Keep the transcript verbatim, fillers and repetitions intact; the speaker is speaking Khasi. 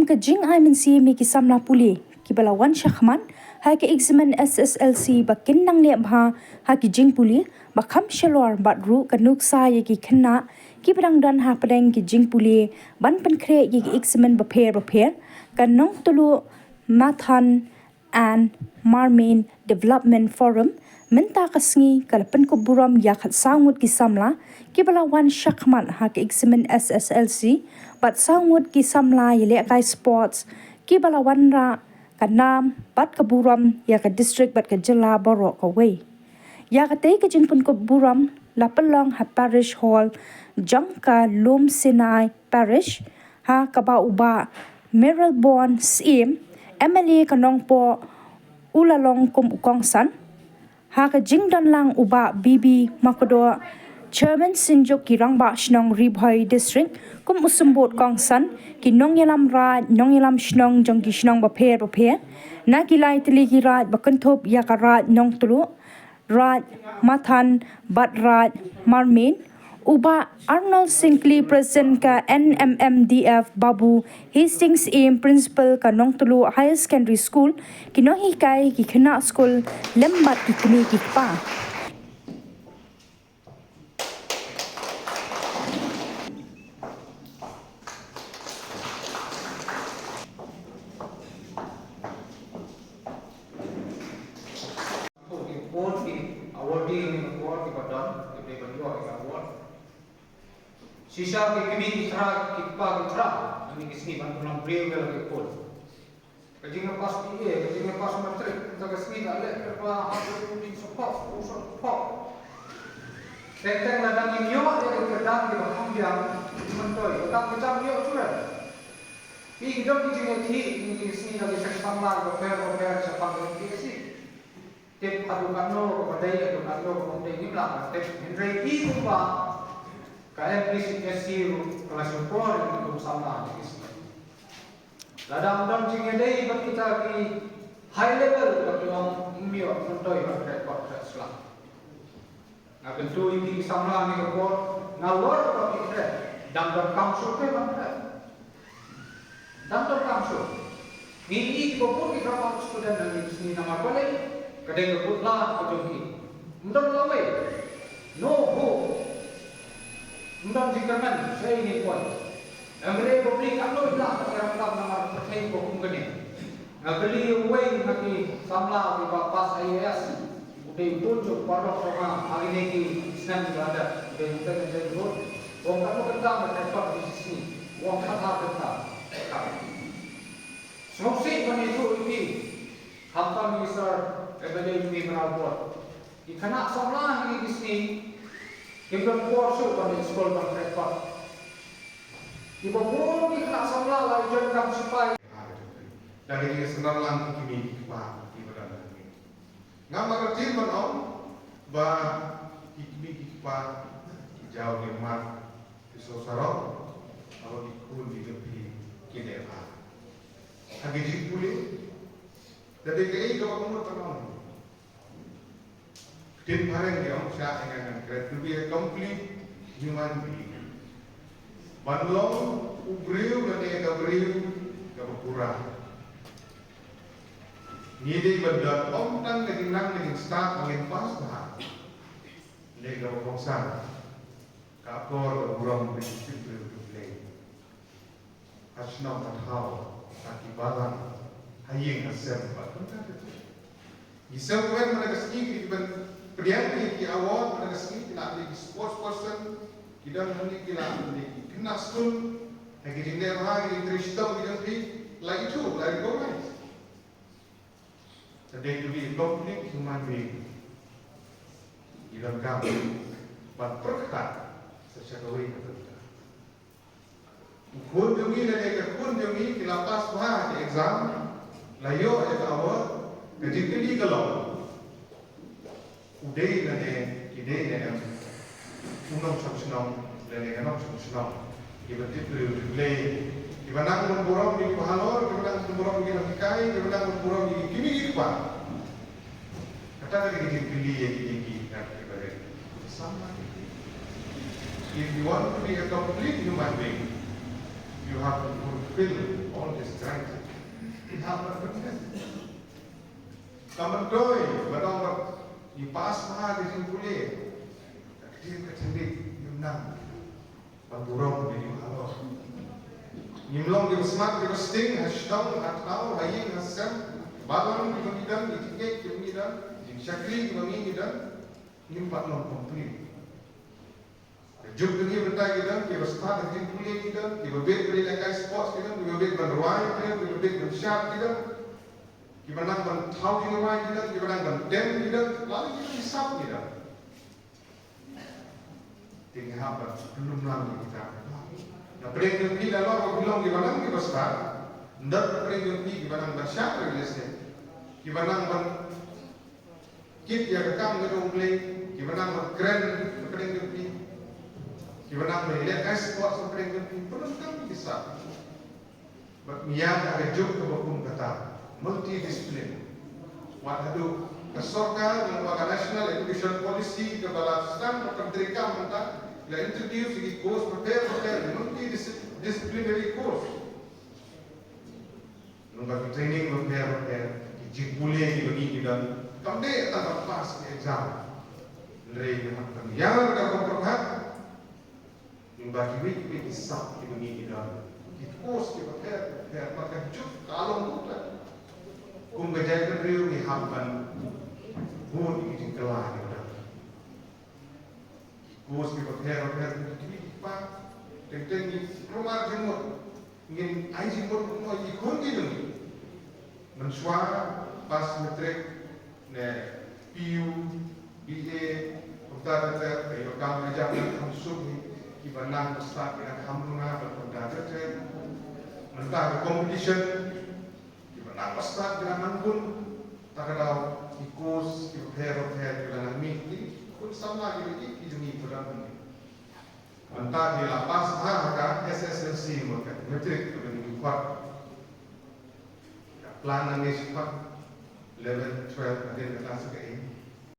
Ka jingai mynsiem ïa ki samla pule kiba la wan shakhmat ha ka eksamin S S L C ba kin nang leh bha ha ki jingpule ba kham shalor bad ruh ka nuksa ïa ki khynnah kiba dang don hapdeng ki jingpule ban pynkhreh ïa ki eksamin bapher bapher. Ka Nongtluh Mathan and Marmain Development Forum mynta ka sngi ka la pynkup burom ïa khatsaw ngut ki samla kiba la wan shakhmat ha ka eksamin S S L C bad saw ngut ki samla ïalehkai sports kiba la wanrah ka nam bad ka burom ïa ka district bad ka jylla baroh kawei. Ïa katei ka jingpynkup burom la pynlong ha Parish Hall jong ka Lum Sinai Parish, ha kaba u Bah Mayralborn Syiem, M L A ka Nongpoh, u la long kum u kongsan. Ha ka jingdon lang u Bah B B Makdoh, Chairman Synjuk ki Rangbah Shnong Ri Bhoi District, kum u symbud kongsan, ki nongïalam raid, nongïalam shnong jong ki shnong bapher bapher, na ki lai tylli ki raid ba kynthup ïa ka raid Nongtluh, raid Mathan bad raid Marmain, u Bah Arnold Syngkli, President ka N M M D F, Babu Hastings Syiem, Principal ka Nongtluh Higher Secondary School, ki nonghikai, ki khynnah skul lem bad ki kmie ki kpa. Ki por ki awardee, ki por kiba don, ki dei ban ïoh ïa ka award. Shisha ki kmie ki kpa, ki kpa ki kpa, hangne ki sngi ban pynlong briew ïa la ki por. Ka jingpass P A, ka jingpass matric, ka sngi ka leh ka ba ha ka u ding support, u support. Teng teng lada ngim ïoh ïa ka kyrdan kiba kham biang, myntoi, ka kam ka jam ïoh shuh. Ki dei ki jingïakhih, ki sngi ka ki seng samla bapher bapher shaphang ka P S C. Tip haduh katno kaba dei, haduh katno kaba ym dei, ngim lah ban tip. Hynrei ki kumba ka M P C S C ruh ka la shu por ïa ki kum samla ha ki sngi. Lada ym don jingïadei bad kita ki high level, ba ki ong ym ïoh, myntoi ban khreh kot khreh sla. Nga kyntu ïa ki samla ha kane ka por, nalor ba ki khreh, dang donkam shuh ban khreh. Dang donkam shuh. Ngi ïohi ba bun ki dropout student ha kine ki sngi namar balei? Ka dei ka good luck ka jong ki. Ym don lawei. No hope. Ym don jingkyrmen, shaei ngin poi. Hynrei ba phi katno ïa ka, ka ram kam namar pyrthei ba kum kane. Nga kylli uwei na ki samla uba pass I A S. U dei u tun jong u paralok jong nga ha kine ki snem ba la dep. U dei u tun jong u. U ong katno kynta me trei kot ha ki sngi. U ong khatar kynta. Sngewsih ban ïathuh ïa phi. Khamtam ïa ki sir M L A jong ngi Mawbor. Ki khynnah samla ha kine ki sngi kim don por shuh ban leit skul ban trei kot. Kiba bun ki khynnah samla la ïa join kam sipai. Da ka jingsynran lang ki kmie ki kpa kiba don hangne. Nga martin ban ong ba ki kmie ki kpa ki jaw ki mar ki sngewsarong, haba ki khun ki jong phi ki leh bha ha ki jingpule. Da dei kaei kaba ka mut ban ong. Ktien phareng ki ong sha, ngan, ngan kren, to be a complete human being. Ban long u briew lane ka briew kaba pura. Ngi dei ban don ym tang ka jingnang ka jingstad ba ngin pass bha. Dei kaba kongsan. Ka akor ka burom ka jingtip briew ka Blei. Ha shnong ha thaw, ha ki balang, ha ïing ha sem bad kumta ter ter. Ngi sngewkmen mynta ka sngi ki ban pdiang ïa ki award, mynta ka sngi ki la dei ki sports person, ki don hangne ki la dei ki khynnah skul, ha ki jingleh bha, ki jingtrei shitom ki jong ki, la ithuh, la recognize. Ka dei to be a complete human being. Ngi donkam ban pyrkhat sa sha kawei ka bynta. U khun jong ngi lane ka khun jong ngi ki la pass bha ha ka exam, la ïoh ïa ka award, ka jingkylli ka long, u dei lane ki dei ne em u nongshong shnong lane ka nongshong shnong kiba tip briew tip Blei, kiba nang ban burom ïa kiba halor, kiba nang ban burom ïa ki nonghikai, kiba nang ban burom ïa ki kmie ki kpa. Kata ka dei ka jingkylli ïa kine ki ngat kiba rit. Samla ïa ki. If you want to be a complete human being, You have to fulfill all these criteria. You have to fulfill. Ka myntoi ba dang ba ngi pass bha ka jingpule. Ka ktien ka thylliej ngim nang ban burom ïa u halor. Ngim long kiba smat kiba sting ha shnong ha thaw ha ïing ha sem. Balang kiba ngi don, ki jingngeit kiba ngi don, ki jingshakri kiba ngi ngi don. Ngim pat long complete. Ka juk ka ngi mynta ki don kiba stad ha jingpule ki don, kiba bit ban lehkai sports ki don, kiba bit ban rwai ki don, kiba bit ban shad ki don, kiba nang ban thaw jingrwai ki don, kiba nang ban dem ki don, lane kiba hisap ki don. Te ngi hap ban pynlum lang ïa kita. Na pdeng jong phi la long ba phi long kiba nang kiba stad, ndar na pdeng jong phi kiba nang ban shad, lehse kiba nang ban kit ïa ka kam ka jong U Blei, kiba nang ban kren na pdeng jong phi, kiba nang ban lehkai sports na pdeng jong phi, pyndonkam ïa ki sap. Bad ngi ïa ka juk kaba kum kata, multidiscipline. Wat haduh ka sorkar lyngba ka National Education Policy kaba la sdang bad ka treikam mynta, la introduce ïa ki course bapher bapher, multidisciplinary course. Lyngba ki training bapher bapher, ki jingpule kiba ngi ki don, kam dei tang ban pass ki exam. Hynrei ngi hap ban ïar ka bor pyrkhat lyngba kiwei kiwei ki sap kiba ngi ki don, ki course kiba pher bapher, bad ka juk ka long kumta. Kum ka jaitbynriew ngi hap ban bud ïa ki jingkylla kiba don. Ki course kiba pher bapher, ki kti ki kpa, teng teng ngi kulmar jingmut, ngin ai jingmut kumno ïa ki khun ki jong ngi. Mynshuwa pass matric ne P U, B A, kumta ter ter, ka ïoh kam ka jam ka kham suk hi, kiba nang ba stad ki dang kham duna bad kumta ter ter. Mynta ka competition, kiba nang ba stad ki dang nang bun. Ta ka daw ki course kiba pher bapher kiba nang mih, ki khun samla kiba ïeit ki jong ngi kiba don hangne. Mynta ki la pass bha ha ka S S L C, mo ka matric kaba ngi khot. Ka plan nang ngi shipang eleven, twelve, hadien kata sa kaei.